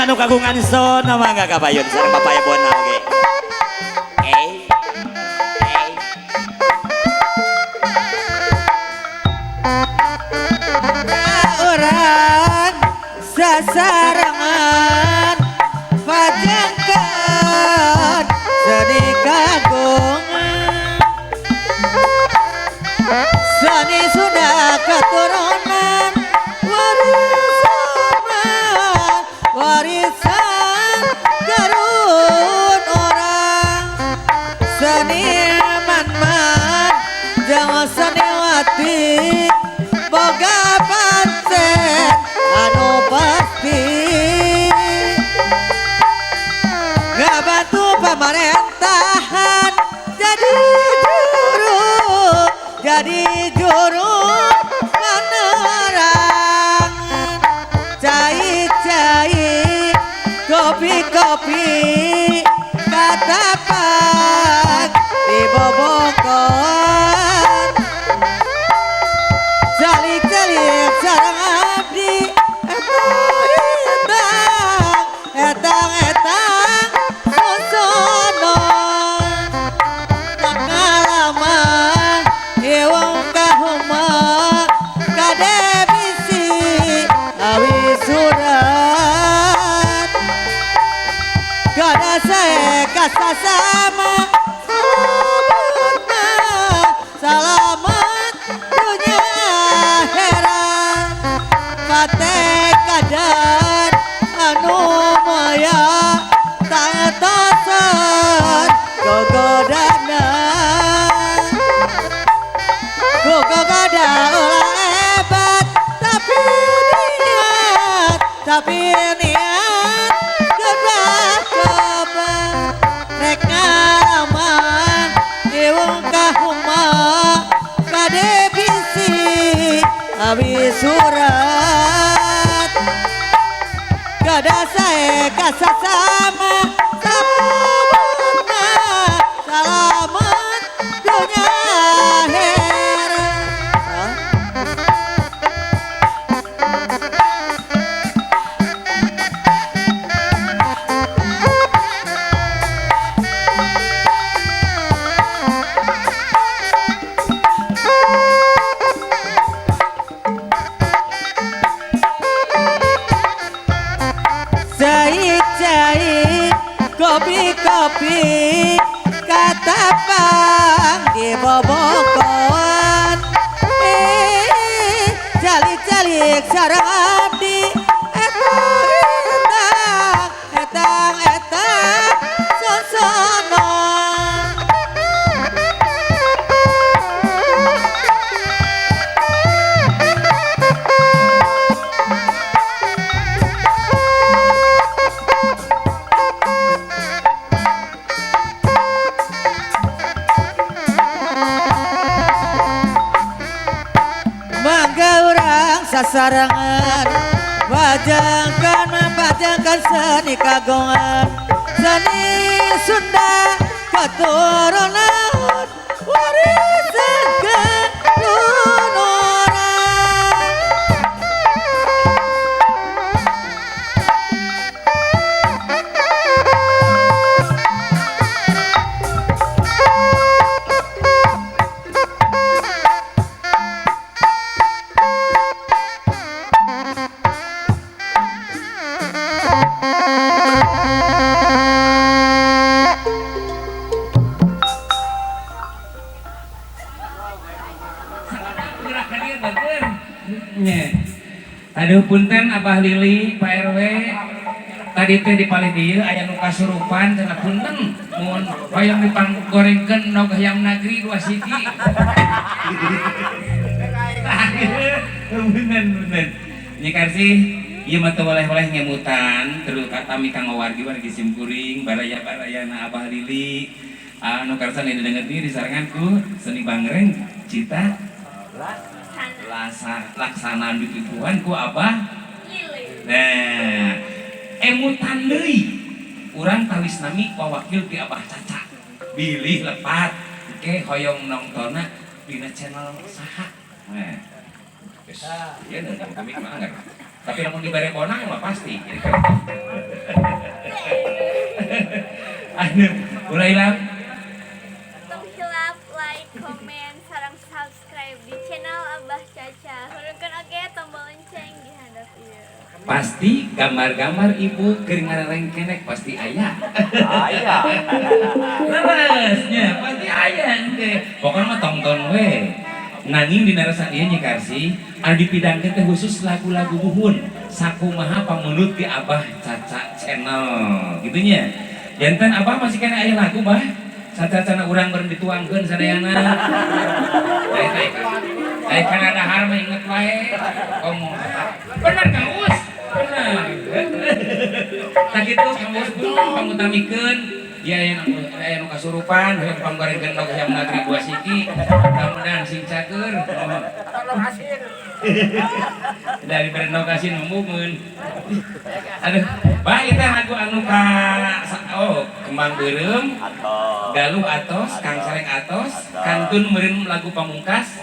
Anu kagungan sona mangga kabayun sareng Bapak Ebona oge. Eh. Eh. Orang sasarangan pajangkan seni kagungan seni sudah keturunan warisan warisan garun orang seni man-man jangan seniwati boga pancen anu pasti ngabantu pemerintahan jadi juru penerangan cai-cai kopi-kopi katapan di bobokon calik-calik sarang abdi etang etang etang sosono pengalaman iwang kahuma kade bisi awi surat kada saya kasasama salamat dunia akhirat kate kadar anu maya tangtosan gogodana gogogoda ulah hebat tapi niat gerak coba rek ngalaman iwung kahuma kade bisi awi surat kada sae kasasama salamat salamat dunia akhirat. Cai-cai kopi-kopi katapang di bobokon calik-calik sarang abdi etang etang etang etang sosono. Mangga urang sasarangan wajangkan mempajangkan seni kagongan seni Sunda keturunan warisan keturunan. Aduh punten Abah Lili, Pak RW. Tadi teh di palih dieu aya nu kasurupan cenah punten mun hoyong dipanggorengkeun nog hayam nagri 2 siki. Punten punten. Nyi Karsih, ieu mah teu boleh-boleh ngemutan terus katami kang wargi-wargi simkuring baraya-barayana Abah Lili. Anu karsa didengar di disarengan ku seni bangreng cita laksanaan ditujuan ku Abah. Nah, emutan deui urang tawis nami wawakil ti Abah Caca. Bilih lepat ke hoyong nongtonna dina channel saha. Nah, geus ieu da kami mah anggar. Tapi lamun dibere bonang mah pasti jadi keretot. Aduh, ulah hilang. Tong hilap like, comment, sareng subscribe di channel Abah Caca. Hurungkeun oge tombol lonceng di handap ieu. Pasti gambar-gambar ibu keur ngarengkenek pasti aya. Aya. Leresnya pasti aya engke. Pokoknya mah tonton we. Nanging dina resan ieu Nyi Karsi anu dipidangkeun teh khusus lagu-lagu buhun sakumaha pamundut di Abah Caca Channel gitu nya. Janten Abah masih kena aya lagu bah. Sacacana urang beureum dituangkeun sadayana. Ai kana dahar mah inget wae. Komo. Bener Kang Us. Bener. Tah kitu Kang Us punten pangutamikeun. Ya aya nu kasurupan hoyong panggorengkeun endog hayam nagri 2 siki. Mudah-mudahan sing cager. Tolong hasil. Dari endog asin memumun. Aduh, bah ieu teh lagu anu ka oh Kembang Beureum, Galuh atos, Kang Sareng atos, kantun meureun lagu pamungkas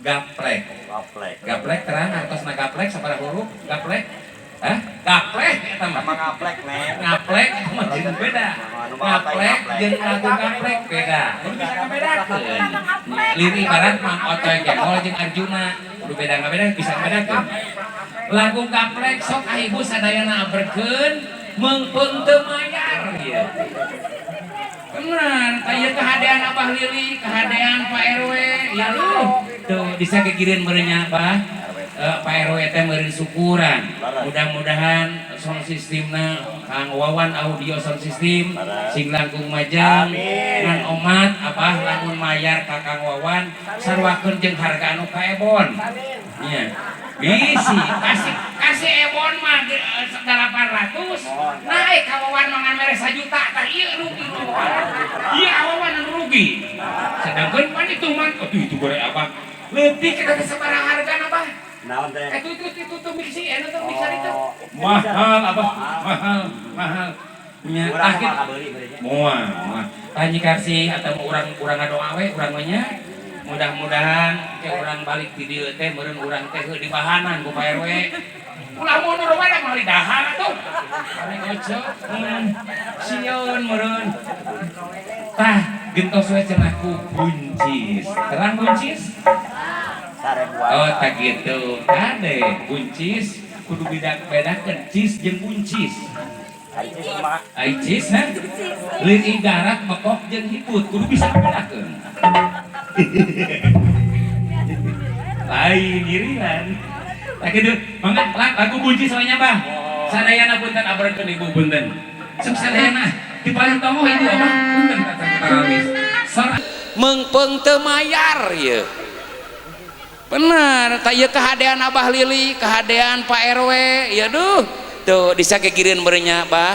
Gaplek. Gaplek. Gaplek terang artosna gaplek sabaraha huruf gaplek? Hah? Gaplek eta mah. Sama ngaplek, Neng. Ngaplek mah jeung beda. Ngaplek jeung lagu gaplek beda. Kudu bisa ngabedakeun. Liri barat Mang Otoy Gembol jeung Arjuna. Kudu beda ngabeda bisa ngabedakeun. Lagu gaplek sok ah ibu sadayana aberkeun meungpeung teu mayar ieu. Bener, tah ieu kahadean Abah Lili, kahadean Pak RW, ya lu. Tuh bisa kekirin meureun nya Abah. Pak RW teh meureun syukuran. Mudah-mudahan sound systemna Kang Wawan audio sound system sing langkung majang ngan omat Abah lamun mayar ka Kang Wawan sarwakeun jeung harga anu kaebon. Nya. Bisi kasih kasih ebon mah 800 naik ka Wawan mah ngan mere 1 juta tah ieu rugi Wawan. Ieu Wawan anu rugi. Sedangkan pan itu mah aduh itu gore Abah. Leutik eta teh sabaraha hargana Abah? Naon teh? Itu tuh mixing, enak tuh mixer itu. Mahal Abah, mahal, mahal. Nya Urang tah mah kitu. kabeuli beureunnya. Moal, moal. Tah Nyi Karsi atau urang-urang ngadoa we urang mah nya. Mudah-mudahan ke urang balik di dieu teh meureun urang teh heuh dibahanan ku Pak RW. Ulah mundur wae da moal dahar atuh. Ari oce, sieun meureun. Tah gentos we cenah ku buncis. Terang buncis? Sarebuan. Oh, tak gitu. Kade buncis kudu beda-bedakeun cis jeung buncis. Ai cis kumaha? Ai cis ha? Leuit darat mekok jeung hiput kudu bisa bedakeun. Lain giriran. Tak kitu. Mangga lagu buncis we nya, Bah. Sadayana punten aberkeun ibu punten. Sok sadayana di paling tongoh ibu Abah punten kacang tarawis. Sora meungpeung teu mayar ieu. Bener, tah ieu kahadean Abah Lili, kahadean Pak RW, ya duh. Tuh disakekireun meureun nya Bah.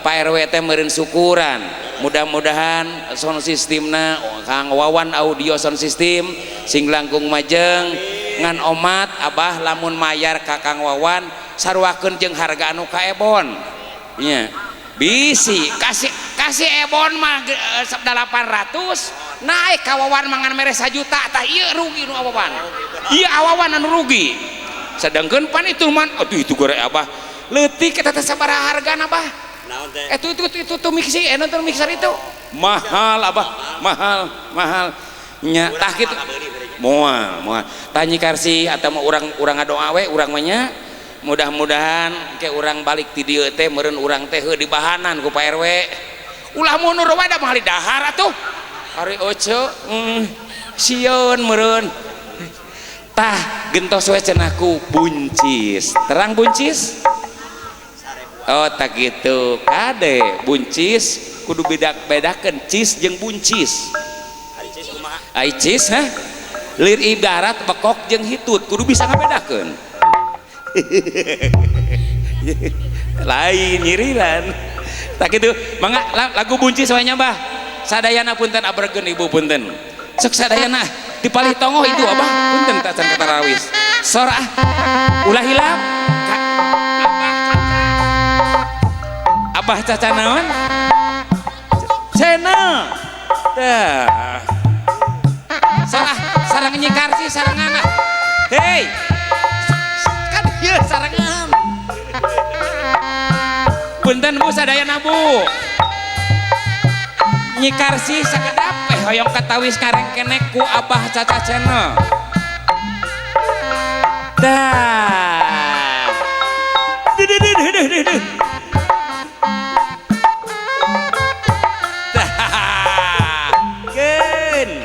Pak RW teh meureun syukuran. Mudah-mudahan sound systemna Kang Wawan audio sound system sing langkung majeng ngan omat Abah lamun mayar ka Kang Wawan sarwakeun jeung harga anu kaebon. Nya. Bisi kasih kasih ebon mah 800 naik ka Wawan mah ngan mere 1 juta tah ieu rugi nu Wawan. Ieu Wawan anu rugi. Sedangkan pan itu man aduh itu gore Abah. Leutik eta teh sabaraha hargana Abah? Naon teh? Itu tuh mixing, nonton mixer itu. Mahal Abah, mahal, mahal. Nya Urang tah mah kitu. kabeuli beureunnya. Moal, moal. Tah Nyi Karsi atau mah urang-urang ngadoa we urang mah nya. Mudah-mudahan ke urang balik ti dieu teh meureun urang teh heuh dibahanan ku Pak RW. Ulah mundur wae da moal dahar atuh. Ari oce, sieun meureun. Tah gentos we cenah ku buncis. Terang buncis? Oh tak gitu. Kade buncis kudu beda-bedakeun cis jeung buncis. Ai cis kumaha? Ai cis ha? Lir ibarat bekok jeung hitut kudu bisa ngabedakeun. Lain nyiriran. Tak gitu. Mangga lagu buncis we nya Bah. Sadayana punten aberkeun ibu punten. Sok sadayana di palih tongoh ibu Abah punten tacan katarawis. Sora ulah hilap. Abah Caca naon? Channel. Tah. Salah sareng Nyi Karsi sarengan. Hei. Kan ieu Ieu sarengan. Punten Bu sadayana Bu. Nyi Karsih sakedap hoyong katawis karengkenek ku Abah Caca Channel. Dah. Duh. Dah. Keun.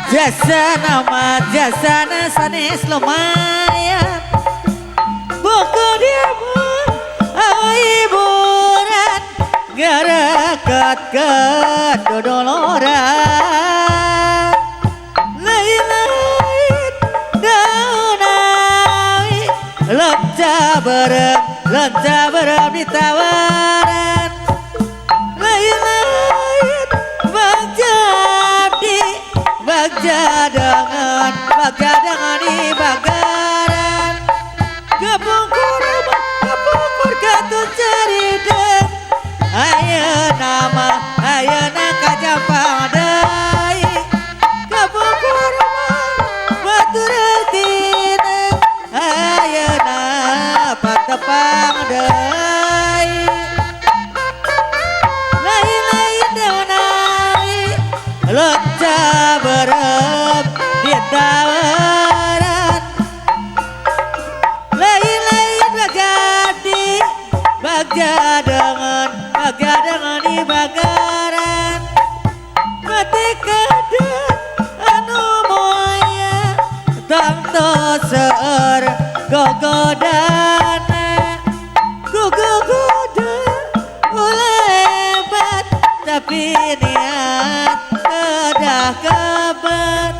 Jasa nama jasana sanes lumayan. Buku dia hiburan ngarakat ke dodoloran. Lain-lain daunawi lenca berem ditawaran. Lain-lain bagja abdi bagja dengan di bagaran. Kepungkur katun cerita ayeuna mah ayeuna kajampang deui. Kepungkur batur tina ayeuna patepang deui. Lain-lain deunai lenca berem ditawaran. Lain-lain bagadi bagja dengan di bagaran. Mati kedet anu moya tangto seur gogodana. Gugu-goda ulebat tapi niat kedah kebat.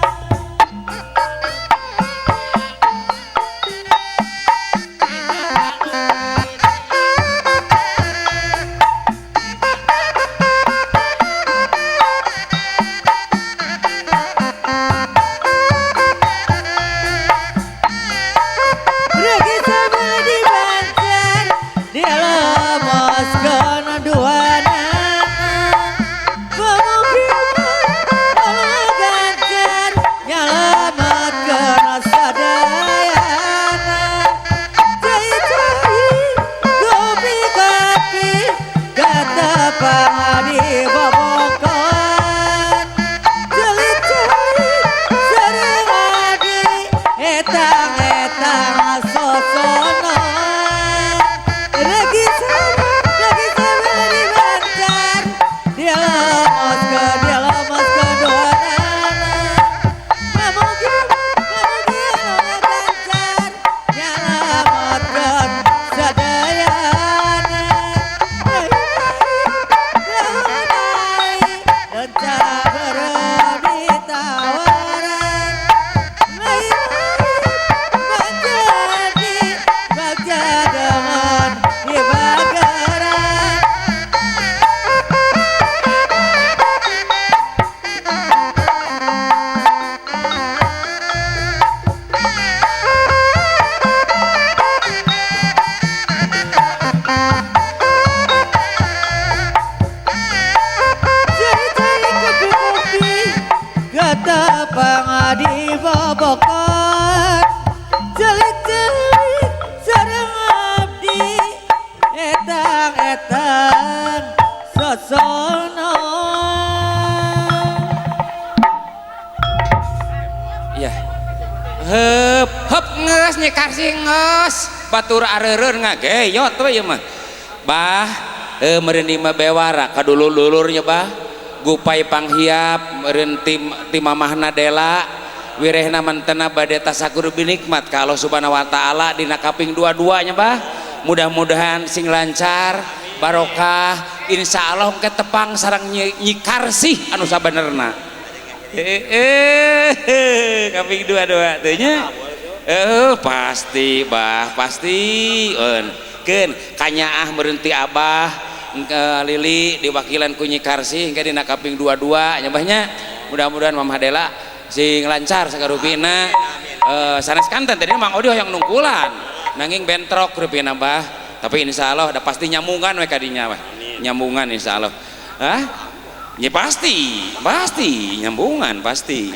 Batur areureun ngageyot we ieu mah. Bah, meureun ieu mah bewara ka dulur-dulurnya bah. Gupai panghiap meureun ti mamahna Dela wirehna mantena bade tasakur binikmat ka Allah Subhanahu wa taala dina kaping dua-duanya bah. Mudah-mudahan sing lancar, barokah, insyaallah engke tepang sareng Nyi Karsih anu sabenerna. Kaping dua-dua teh nya. Pasti bah pasti keun kanyaah meureun ti Abah Lili diwakilan ku Nyi Karsih engke dina kaping dua-dua nya bah nya. Mudah-mudahan Mamah Dela sing lancar sagarupina. Sanes kanten tadi Mang Odi hoyong nungkulan nanging bentrok rupina bah, tapi insyaallah da pasti nyambungan we kadinya bah. Nyambungan insyaallah. Hah? Ya pasti nyambungan pasti.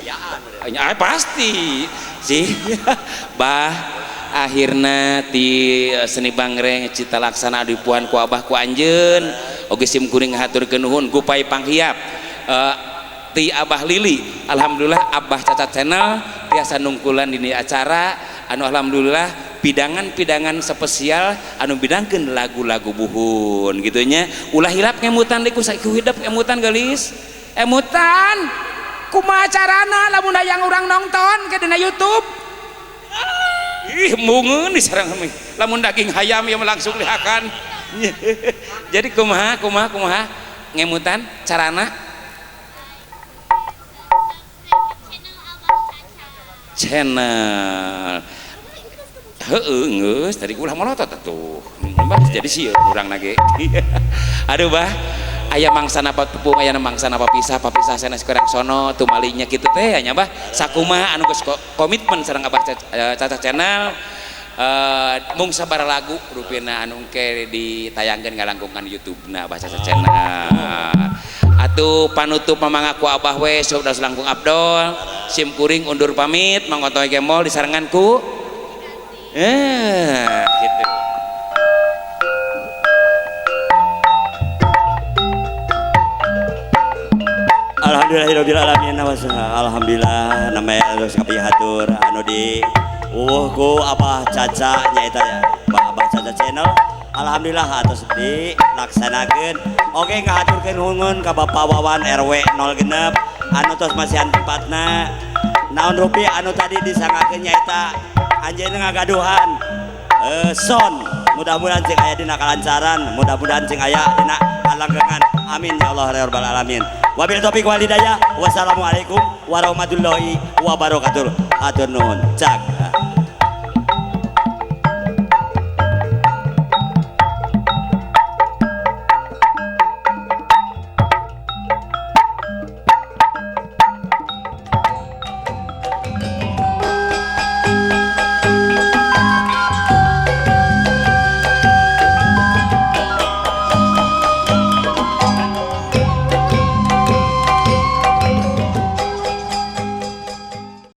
Ah, pasti sih. Bah akhirna ti seni bangreng cita laksana dipuan ku abah ku anjeun oge sim kuring ngahaturkeun nuhun gupai panghiap ti Abah Lili. Alhamdulillah Abah Caca Channel tiasa nungkulan dini acara anu alhamdulillah pidangan-pidangan spesial anu bidangkeun lagu-lagu buhun gitu nya. Ulah hilap ngemutan deui ku hidep emutan geulis emutan kumaha carana lamun hayang urang nonton ke dina YouTube. Ih mungeun disarang lamun daging hayam ya langsung dihakan. Jadi kumaha kumaha kumaha ngemutan carana channel heueuh geus tadi ulah molotot atuh bah jadi sieun urang nage. Aduh bah aya mangsana patepung aya mangsana papisah papisah sanes kurang sono tumalinya kitu teh nya bah sakumaha anu geus komitmen sareng Abah Caca Channel mung sabaraha lagu rupina anu engke ditayangkeun ngalangkungkan YouTube-na Abah Caca Channel. Atuh panutup mamangaku Abah we sok das langkung Abdol sim kuring undur pamit Mang Otoy Gembol disarengan ku gitu. Alhamdulillahirabbil alamin. Alhamdulillah namanya terus kapihatur anu di uwuh ku Abah Caca nyaeta ya Abah Caca Channel. Alhamdulillah atos dilaksanakeun. Oke ngahaturkeun nuhun ka Bapak Wawan RW 06 anu tos masihan tempatna. Naon rupi anu tadi disangakeun nyaeta anjeunna ngagaduhan son. Mudah-mudahan cing aya dina kalancaran, mudah-mudahan cing aya dina kalanggengan. Amin ya Allah ya rabbal alamin. Wabil taufik wal hidayah. Wassalamualaikum warahmatullahi wabarakatuh. Hatur nuhun. Cak.